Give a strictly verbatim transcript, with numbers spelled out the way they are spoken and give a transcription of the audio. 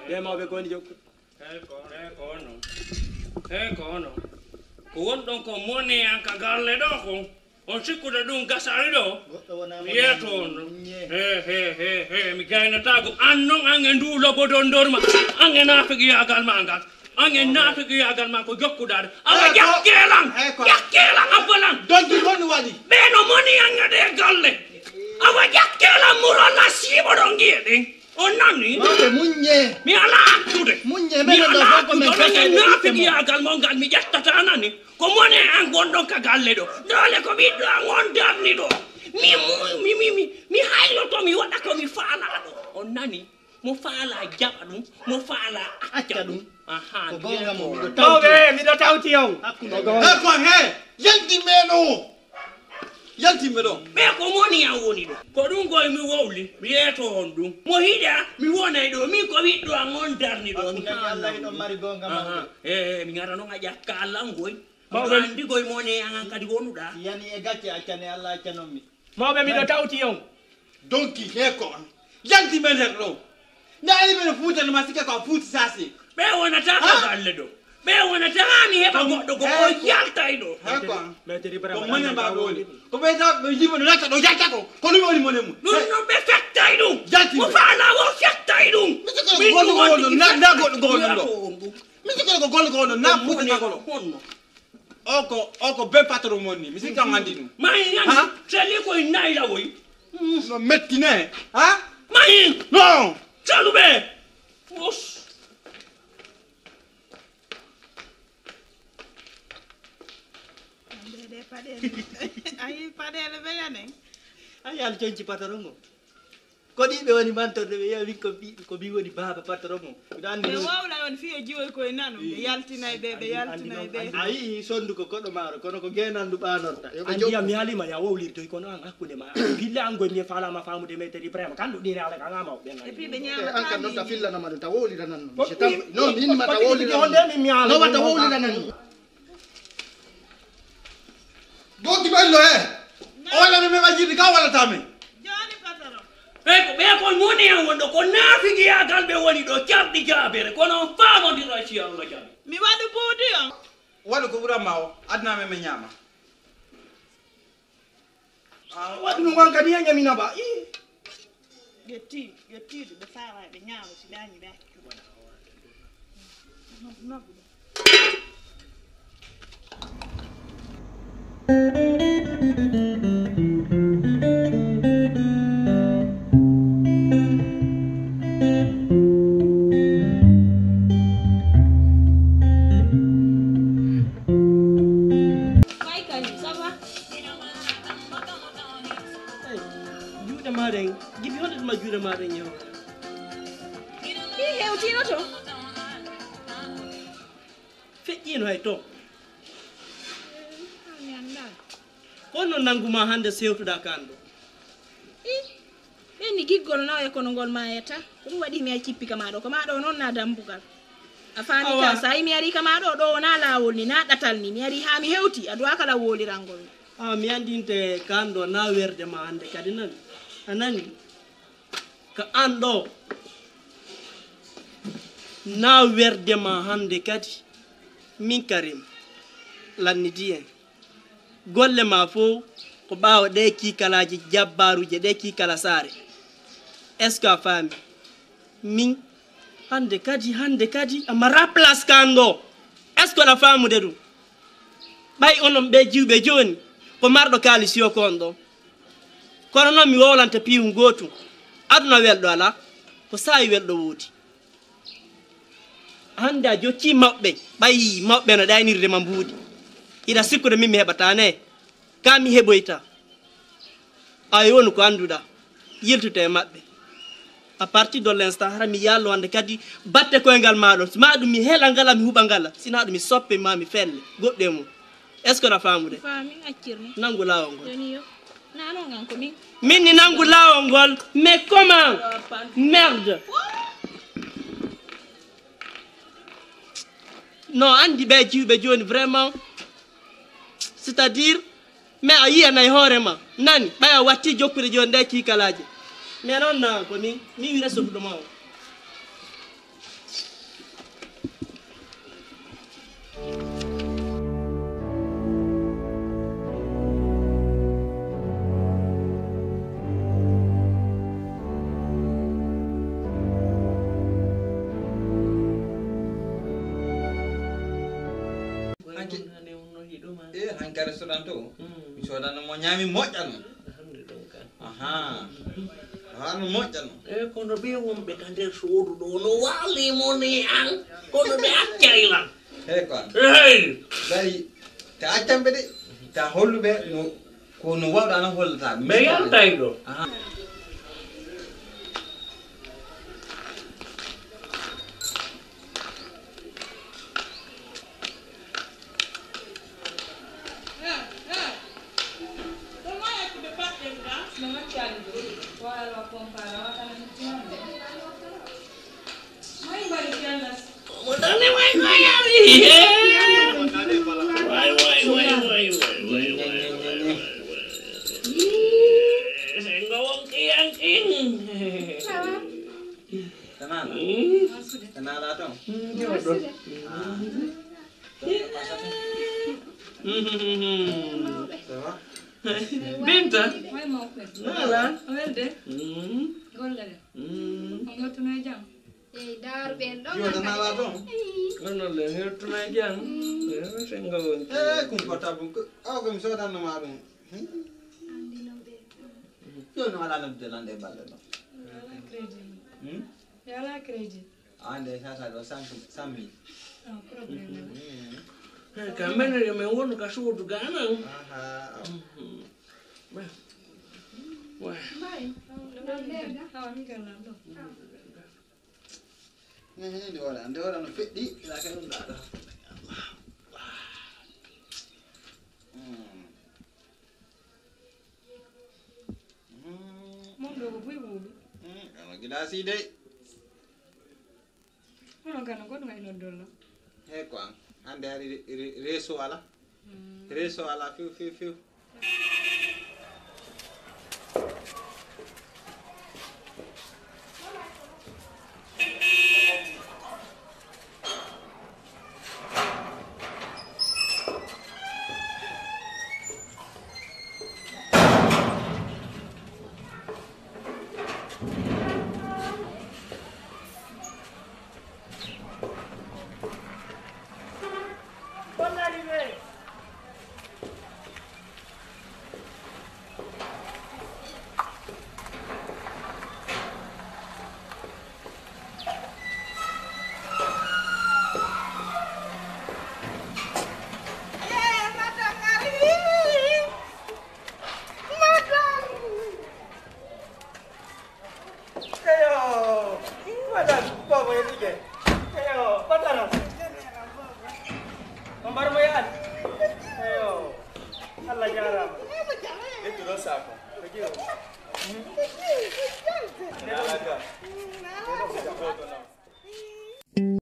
Ɓe mawɓe ko woni jokku. He ko, he ko onon. He ko onon. Ko wonɗon ko moni an ka galle ɗo ko. On sikkude ɗum gasari ɗo. Mi yeeto on ɗo. He, he, he, he, mi gaynataako. An non an e ndu lobodon ndor ma. An e naafiqiyaagal ma ngal. An e naafiqiyaagal ma ko jokkuɗaa ɗo. Awa ƴakkeelan. Ƴakkeelan abbalan. Donki kon waɗi. Ɓe no moni an e ɗe galle. Awa ƴakkeelan muro la siibo ɗon giye ɗen. On nani? Mawɓe muññe. Mi alaa accude. Muññe, mi menen ɗo alaa fof ko men accude. Onon e naafiqiyaagal mon ngal mi ƴettata nani. Ko moni an gonɗon ka galle ɗo. Doole ko ɓiɗɗo an on darni ɗo. Mi mu-, mi, mi, mi, mi hayloto mi waɗa ko mi faalaa ɗo. On nani? Mo faalaa jaɓa ɗum, mo faalaa acca ɗum. Aha, ko goonga mo, miɗo tawti. Mawɓe, miɗo tawti on. Hakkunde. He ko he, yalti men o. Yaltinɓe ɗo. Ɓe ko moni an woni ɗo. Ko ɗum koye mi wowli, mi yeeto on ɗum. Mo hiɗa, mi wonay ɗo. Min ko ɓiɗɗo an on darni ɗo. Hakkunde mi Allah hiɗon mari goonga mawɗo. Aha. E, e, mi ngara noon a ƴakka Allah an koy. Mawɓe. Miɗo anndi koye moni an an kadi wonuɗaa. Si yani e gacce accane Allah accanon mi. Mawɓe miɗo tawti on. Donki he ko on. Yalti men her ɗo. Nda ari men fuuta no ma sikke ko a fuuti sasi. Ɓe wonata ko galle ɗo. Ɓe wonata haa mi heɓa goɗɗo ko o yaltay ɗo. He ko an. Maître Ibrahima. Ko mone mbaɗo woni. Ko ɓe taw ɓe yimo no latta ɗo yalta ko. Ko ɗum woni mone mum. Ɗum noon ɓe fettay ɗum. Yalti. Mo faala o fettay ɗum. Mi sikka ko golle ko wonno na golle ko wonno ɗo. Mi sikka ko golle ko wonno na fuuta ko. Honno. O ko, o ko be patron mon ni. Mi sikka on andi ɗum. Ma en andi. Ha? Seli ko en nayi lawoy. No metti ne. Ha? Ma en. No. Salu ɓe. Os. Ande de paɗeele. Ayi paɗeele ɓe yanen. Ayi al jonci patron o. Ko ɗi ɓe woni mantorde, ɓe wiya min ko ɓi-, ko min woni baaba patron o. Miɗo anndi ɓe ɗum. Wowlay on fii e jiwoy koye nano, ɓe yaltinay ɓe, ɓe yaltinay ɓe. A yii sonndu ko koɗo maaro, kono ko geenandu ɓaanorta. Yo ɓe anndi jokku. Mi haalima ya wowlirtoy kono an hakkunde ma. Billa an goy mi faalama faamude Maître Ibrahima, kan ɗo ɗiire ala kan ama o ɓe ngal. Et puis ɓe ñaama. E an kan noon ta fillanama ɗum, ta wowliranan ɗum. Monsieur Tampi. Non, mi inni ma ta wowliranan ɗum. Honde min mi haala. No watta wowliranan ɗum. Dotti ɓello he. O walla mi meɓa jiɗi ka wallata min. Jooni patron. Ɓe ko, ɓe ko moni en wonɗo, ko naafigiyaagal ɓe woni ɗo, carɗi jaabere, kono on faamondira si Allah jaɓi. Mi waɗu buudu on. Waɗu ko ɓuran ma o, adna men mi ñaama. Ah, waɗu ɗum wan kadi he ñamina ba. Ii. Ƴetti, ƴettiiɗo ɓe faala ɓe ñaama si ɗaani ɓe accu. Michael, ça va? Hey, juuɗe maaɗa en, Gibi, honde tuma juuɗe maaɗa en e hoore? Ɗi hewtino to. Feƴƴino hay to. Mi anndaa. Ko honno nangu ma hannde sewtuɗaa kaan ɗo? Ih, ɓen ni giggol nawa e kono ngol maayata. Ko ɗum waɗi mi ay cippi ka maa ɗo. Ko maa ɗo noon na dambugal. A faami ka, so a yi mi arii ka maa ɗo, ɗo wonaa laawol ni, na ɗatal ni. Mi arii haa mi hewti, a duwaa kala woolirangol mi. Ah, mi anndinte kaan ɗo na werde ma hannde kadi nani. A nani? Ka aan ɗo na werde ma hannde kadi. Min Karim, lannidi en. Golle ma fof ko ɓaawo ɗe kiikalaaji, jabbaaruuje ɗe kiikala saare. Est-ce que a faami? Min, hannde kadi, hannde kadi, a mara place kaan ɗo. Est-ce que aɗa faamude ɗum? Ɓay onon ɓe jiwɓe jooni, ko marɗo kaalis yo ko on ɗo. Kono noon mi wowlanta piiw gootum. Aduna welɗo alaa, ko saa'i welɗo woodi. Hannde a jokkii mawɓe, ɓay mawɓe no ɗaynirde ma mbuuɗi. Iɗa sikkude min mi heɓataa ne? Ka mi heɓoyta. Ay wonu ko annduɗaa, yiltute e maɓɓe. À partir de l'instant, hara mi yaallo hannde kadi batte koyngal maa ɗon. Si maa ɗum mi hela ngala, mi huɓa ngala. Sinaa ɗum mi soppe maa mi felle. Goɗɗu e mum. Est-ce que na faamude? Faami, accir mi. Nanngu laawol ngol. Jooni yo. Naa noon an ko min. Min ni nanngu laawol ngol. Mais comment? Merde. No anndi ɓe jiwɓe jooni vraiment. C'est-à-dire, mais a yiyanay hoore ma. Nani, ɓay a watti jokkude jooni ɗe kiikalaaje. Mais noon na ko min, min wira sofuɗo ma o. Restaurant to, mi soodano mo ñaami moƴƴa no. Hannde ɗum kan. Aha. Aha, no moƴƴa no. E kono ɓe wonɓe ka nder suudu ɗo no waali mo ni an. Kono ɓe accay lan. Hey, quoi. Hey! Dari, ta accamɓe de, ta holluɓe no, ko no wawɗa no hollata. Ɓe yaltay ɗo. Aha. Sengo wonki yankin. Tanala. Tanala ton. Binta. Nala. Welde. Golle de. On yottuno e jam. Eyi, daaru ɓeen ɗon. Yo, Tanala ton. Golle de, yottuno e jam. Yo, sengo wonki. Eh, kum portable ko, aw ko mi sodanno ma ɗum. Anndi no ɓe. Yo, no ala nodde lan ɗe balle ɗon. Ala crédit. Hmm? Yo, ala crédit. Ande sasa ɗo cent mille. Ah, problème. Ka menen yo men wonu ka suudu ganan. Aha. Wa. Awa mi galan ɗo. Ne hene nde wala nde wala no feɗɗi la ka ɗum da. Mon ɗo ko buy ɓuuɓi. Ano gila si dey. Hono gana goɗɗo ngal ino dolla. He ko an. Hande hari re-, re-, reso ala. Reso ala fiw, fiw, fiw. Eyo, madame, bobo e ɗige. Eyo, patara. Ko mbar mo yaani? Eyo, Allah jaaraama. Ƴettu ɗon saako. Ko jeewo. Nde ɗon ga.